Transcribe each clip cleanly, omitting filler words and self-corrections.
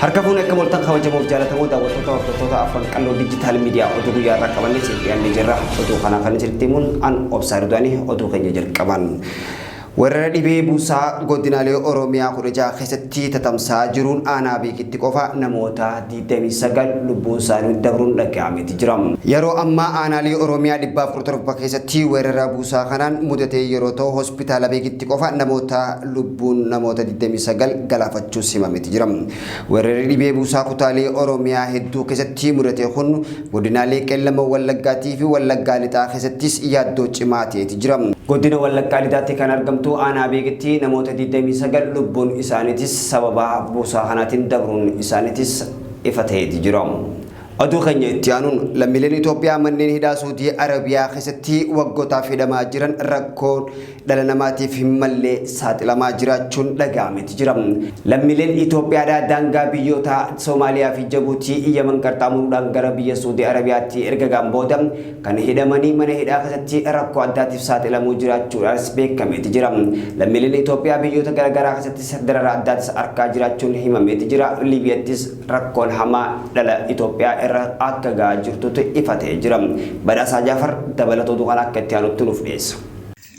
Harka fuune akka moltan kabajamoof jaalatamoo daawwattoota hordoftoota Afran Qalloo Digital Media oduu guyyaa irraa qabannee isin dhiyaannee jirra. Oduu kanaa kan isinitti himuun an Obsaa Ridwaani oduu keenya jalqaban. Weerara dhibee buusaa godinaalee Oromiyaa 16 keessatti tatamsa'aa jiruun aanaa Beekitti qofa namoota 29 lubbuun isaanii dabruun dhaga'ameeti jira. Yeroo ammaa aanaalee Oromiyaa 117 keessatti weerara buusaa kanaan mudatee yeroo ta'u hospitaala Beekitti qofa namoota lubbuun namoota 29 galaafachuus himameeti jira. Weerarri dhibee buusaa kutaalee Oromiyaa hedduu keessatti mudate kun godinaalee Qellama Wallaggaatii fi Wallaggaa Lixaa keessattis yaaddoo cimaa ta'eeti jira. Godina Wallaggaa Lixaatti kan argamtu aanaa Beegitti namoota 29 lubbuun isaaniitis sababa buusaa kanaatiin dabruun isaaniitis ifa ta'eeti jira. Oduu keenya itti aanuun lammiileen Itoophiyaa manneen hidhaa Suudii Arabiyaa keessatti waggootaaf hidhamaa jiran rakkoo dhala namaatiif hin malle saaxilamaa jiraachuun dhaga'ameeti jira. Lammiileen Itoophiyaadhaa daangaa biyyoota Somaaliyaa fi Jabuutii Yaman qaxxaamuruudhaan gara biyya Suudii Arabiyaatti erga ga'an booda kan hidhamanii mana hidhaa keessatti rakkoo addaatiif saaxilamuu jiraachuudhaanis beekameeti jira. Lammiileen Itoophiyaa biyyoota garaagaraa keessattis dararaa addaatis arkaa jiraachuun himameeti jira. Liibiyattis rakkoon hamaa dhala Itoophiyaa irra akka ga'aa jirtutu ifa ta'ee jira. Badhaasaa Jaafar dabalata oduu kana akka itti aanutti nuuf dhiyeessa.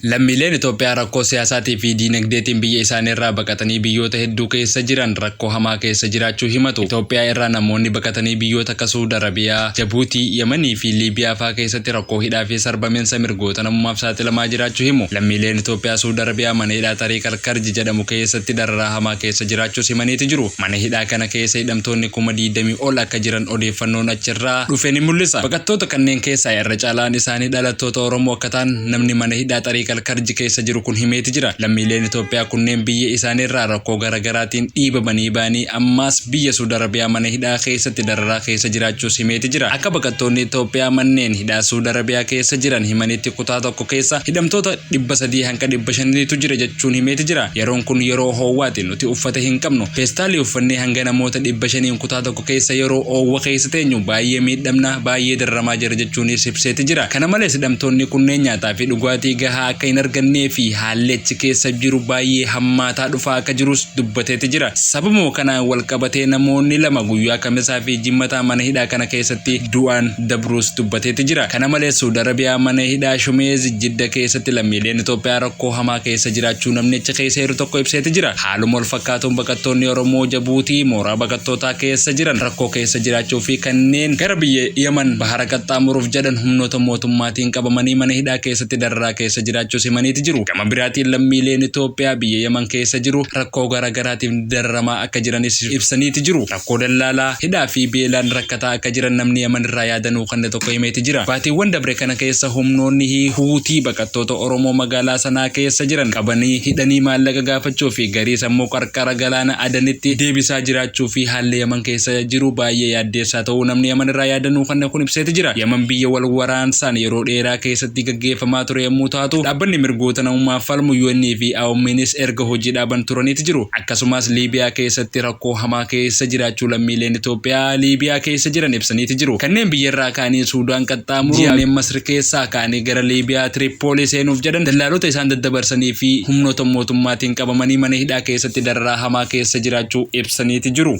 Lammiileen Itoophiyaa rakkoo siyaasaatii fi diinagdeetiin biyya isaaniirraa baqatanii biyyoota hedduu keessa jiran rakkoo hamaa keessa jiraachuu himatu. Itoophiyaa irraa namoonni baqatanii biyyoota akka Suud Arabiyaa, Jabuutii, Yamanii fi Liibiyaa faa keessatti rakkoo hidhaa fi sarbaminsa mirgoota namummaaf saaxilamaa jiraachuu himu. Lammiileen Itoophiyaa Suud Arabiyaa mana hidhaa Tariiq Al-Karj jedhamu keessatti dararaa hamaa keessa jiraachuus himaniiti jiru. Mana hidhaa kana keessa hidhamtoonni 20,000 ol akka jiran odeeffannoon achirraa dhufe ni mul'isa. Baqattoota kanneen keessaa irra caalaan isaanii dhalattoota Oromoo akka ta'an namni mana hidhaa Xariiq Al-Karj keessa jiru kun himeeti jira. Lammiileen Itoophiyaa kunneen biyya isaaniirraa rakkoo garagaraatiin dhiibamanii ba'anii ammaas biyya Suud Arabiyaa mana hidhaa keessatti dararaa keessa jiraachuus himeeti jira. Akka baqattoonni Itoophiyaa manneen hidhaa Suud Arabiyaa keessa jiran himanitti kutaa tokko keessa hidhamtoota 300 hanga 500tu jira jechuun himeeti jira. Yeroon kun yeroo hoowwaati. Nuti uffata hin qabnu. Feestaalii uffannee hanga namoota 500n kutaa tokko keessa yeroo oowwa keessa teenyu baay'ee miidhamna, baay'ee dararamaa jirra jechuunis ibseeti jira. Kana malees hidhamtoonni kunneen nyaataa fi dhugaatii gahaa akka hin argannee fi haalli achi keessa jiru baay'ee hammaataa dhufaa akka jirus dubbateeti jira. Sababuma kanaan wal qabatee namoonni 2 guyyaa Kamisaa fi Jimmataa mana hidhaa kana keessatti du'aan dabruus dubbateeti jira. Kana malees Suud Arabiyaa mana hidhaa Shumeez Jidda keessatti lammiileen Itoophiyaa rakkoo hamaa keessa jiraachuu namni achi keessa jiru tokko ibseeti jira. Haaluma wal fakkaatuun baqattoonni Oromoo Jabuutii mooraa baqattootaa keessa jiran rakkoo keessa jiraachuu fi kanneen gara biyya Yaman bahara qaxxaamuruuf jedhan humnoota mootummaatiin qabamanii mana hidhaa keessatti dararaa keessa jiraachuus himaniiti jiru. Gama biraatiin lammiileen Itoophiyaa biyya Yaman keessa jiru rakkoo garaagaraatiif dararamaa akka jiranis ibsaniiti jiru. Rakkoo dallaalaa, hidhaa fi beelaan rakkataa akka jiran namni Yaman irraa yaada nuu kanne tokko himeeti jira. Baatiiwwan dabre kana keessa humnoonni Huutii baqattoota Oromoo magaalaa Sanaa keessa jiran qabanii hidhanii maallaqa gaafachuu fi gariis ammoo qarqara galaana Adanitti deebisaa jiraachuu fi haalli Yaman keessa jiru baay'ee yaaddeessaa ta'uu namni Yaman irraa yaada nuu kanne kun ibseeti jira. Yaman biyya wal waraansaan yeroo dheeraa keessatti gaggeeffamaa ture yommuu taatu, dhaabbanni mirgoota namummaaf falmu UN fi AUMnis erga hojii dhaaban turaniiti jiru. Akkasumas Liibiyaa keessatti rakkoo hamaa keessa jiraachuu lammiileen Itoophiyaa Liibiyaa keessa jiran ibsaniiti jiru. Kanneen biyyarraa ka'anii Suudaan qaxxaamuruun kanneen Masr keessaa ka'anii gara Liibiyaa Tiriippoolii seenuuf jedhan dallaalota isaan daddabarsanii fi humnoota mootummaatiin qabamanii mana hidhaa keessatti dararaa hamaa keessa jiraachuu ibsaniiti jiru.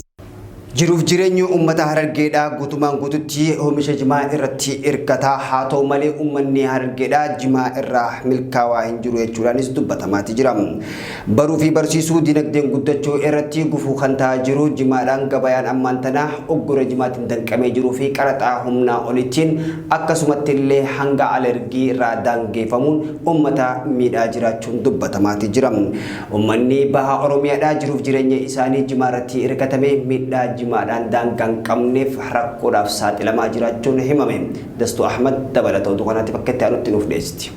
Jiruuf jireenyi uummata Harargeedhaa guutumaan guututti oomisha jimaa irratti hirkata. Haa ta'u malee uummanni Harargeedhaa jimaa irraa milkaawaa hin jiru jechuudhaanis dubbatamaati jira. Baruu fi barsiisuu dinagdeen guddachuu irratti gufuu kan ta'aa jiru jimaadhaan gabayaan ammaan tana uggura jimaatiin danqamee jiruu fi qaraxaa humnaa olittiin akkasumatti illee hanga alergii irraa daangeeffamuun uummata miidhaa jiraachuun dubbatamaati jira. Ummanni Baha Oromiyaadhaa jiruuf jireenya isaanii jimaarratti hirkatame miidhaa jimaadhaan daangaa hin qabneef rakkoodhaaf saaxilamaa jiraachuun himame. Dastuu Ahmad dabalata oduu kanaatiif akka itti aanutti nuuf dhiyeessiti.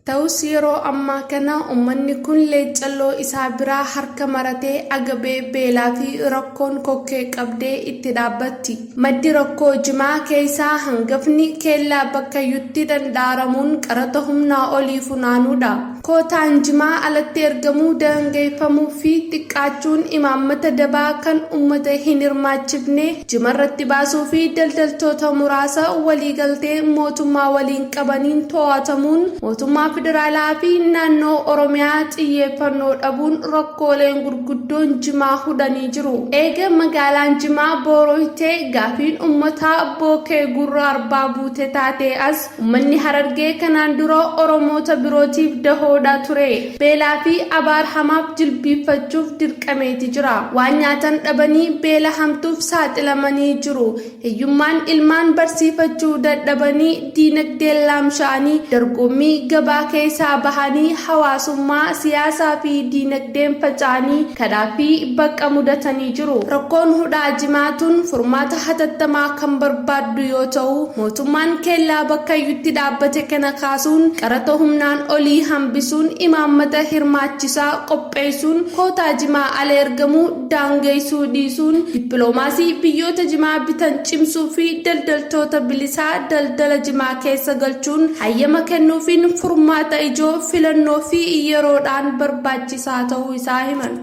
Ta'us yeroo ammaa kana ummanni kun leeccalloo isaa biraa harka maratee agabee beelaa fi rakkoon kokkee qabdee itti dhaabbatti. Maddi rakkoo jimaa keeysaa hangafni keellaa bakkayyutti dhandhaaramuun qaraxa humnaa olii funaanuudha. Kootaan jimaa alatti ergamuu daangeffamuu fi xiqqaachuun imaammata dabaa kan ummata hin hirmaachifne jimarratti baasuu fi daldaltoota muraasa waliigaltee mootummaa waliin qabaniin to'atamuun mootummaa federaalaa fi naannoo Oromiyaa xiyyeeffannoo dhabuun rakkooleen gurguddoon Jimaa hudhanii jiru. Eega magaalaan Jimaa boorooytee gaafiin ummataa bookee gurra arbaa buute taatee as ummanni Harargee kanaan dura Oromoota birootiif dahoodha ture. Beelaa fi abaar hamaaf jilbiiffachuuf dirqameeti jira. Waan nyaatan dhabanii beela hamtuuf saaxilamanii jiru. Hiyyummaan ilmaan barsiifachuu dadhabanii diinagdeen laamsha'anii dorgommii gabaa keessaa bahanii hawaasummaa, siyaasaa fi diinagdeen faca'anii kadhaa fi baqa mudatanii jiru. Rakkoon hudhaa Jimaa tun furmaata hatattamaa kan barbaaddu yoo ta'u, mootummaan kellaa bakkayyutti dhaabbate kana kaasuun qaraxa humnaan olii hambisuun imaammata hirmaachisaa qopheessuun kootaa jimaa ala ergamuu daangeessuu dhiisuun dippiloomaasii biyyoota jimaa bitan cimsuu fi daldaltoota bilisaa daldala jimaa keessa galchuun hayyama kennuufiin furmaata ijoo filannoo fi yeroodhaan barbaachisaa ta'uu isaa himan.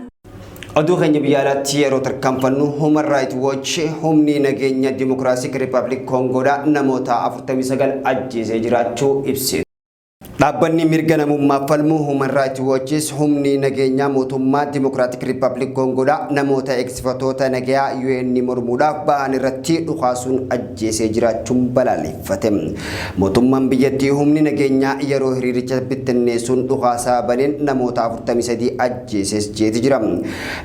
Oduu keenya biyya alaatti yeroo tarkaanfannu, Human Rights Watch humni nageenya Dimokiraasik Riippaabilik Koongoodhaa namoota 49 ajjeesee jiraachuu ibse. Dhaabbanni mirga namummaa falmu Human Rights Watchis humni nageenyaa mootummaa Dimokiraatik Riippaabilik Koongoodhaa namoota eegsifatoota nagayaa UN mormuudhaaf ba'an irratti dhukaasuun ajjeesee jiraachuun balaaleffate. Mootummaan biyyattii humni nageenyaa yeroo hiriiricha bittinneessuun dhukaasaa baneen namoota 43 ajjeeses jeeti jira.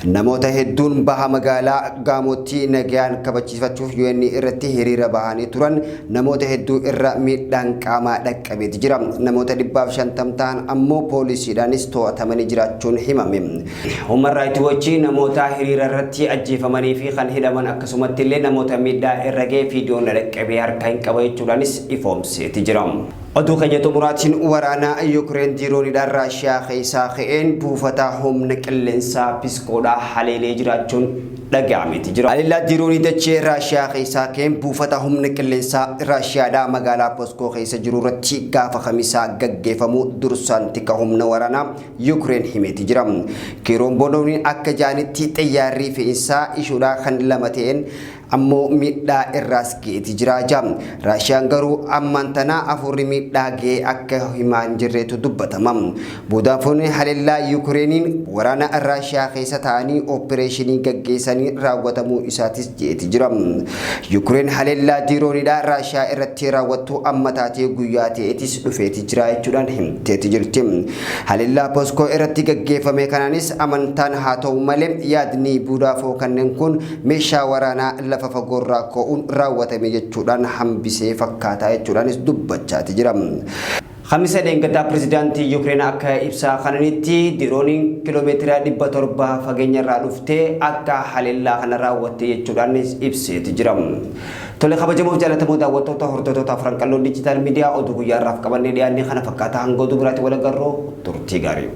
Namoota hedduun baha magaalaa Gaamootti nagayaan kabachiifachuuf UN irratti hiriira bahanii turan namoota hedduu irra miidhaan qaamaa dhaqqabeeti jira. Namoota 150 ta'an ammoo poolisiidhaanis to'atamanii jiraachuun himame. Human Rights Watch namoota hiriira irratti ajjeefamanii fi kan hidhaman, akkasumatti illee namoota miidhaa irra ga'e viidiyoon dhaqqabee harka hin qaba jechuudhaanis ifoomseeti jira. Oduu keenya xumuraatiin, waraana Yuukireen diirooniidhaan Raashiyaa keessaa ka'een buufata humna qilleensaa Piskoodhaa haleelee jiraachuun dhaga'ameeti jira. Haleellaa diiroonii dachee Raashiyaa keessaa ka'een buufata humna qilleensaa Raashiyaadhaa magaalaa Poskoo keessa jiru irratti gaafa Kamisaa gaggeeffamu dursaan tika humna waraanaa Yuukireen himeeti jira. Kiiroon Bonooniin akka jaanitti xiyyaarri fe'iinsaa ishuudhaa kan lama ta'een ammoo miidhaa irraas ga'eeti jira jaa. Raashiyaan garuu ammaan tana afurri miidhaa ga'e akka himaa hin jirreetu dubbatama. Buudaafoonni haleellaa Yuukireeniin waraana Raashiyaa keessa ta'anii opereeshinii gaggeessanii raawwatamuu isaatis je'eeti jira. Yuukireen haleellaa diirooniidhaa Raashiyaa irratti raawwattu amma taatee guyyaa ta'eetis dhufeeti jira jechuudhaan himteeti jirti. Haleellaa Poskoo irratti gaggeeffame kanaanis amantaan haa ta'u malee yaadni Buudaafoo kanneen kun meeshaa waraanaa lafa fagoorraa ka'uun raawwatame jechuudhaan hambisee fakkaataa jechuudhaanis dubbachaati jira. Kamisa dheengaddaa pirezidaantii Yuukireen akka ibsaa kananitti dirooniin kiloomeetira 700 fageenya irraa dhuftee akka haleellaa kana raawwatte jechuudhaanis ibseeti jira. Tole, kabajamoof jaallatamoo daawwattoota, hordoftoota Afran Qalloo Diijitaal Miidiyaa, oduu guyyaa irraaf qabannee dhiyaannee kana fakkaata. Hanga oduu biraatti wal agarru, turtii gaarii.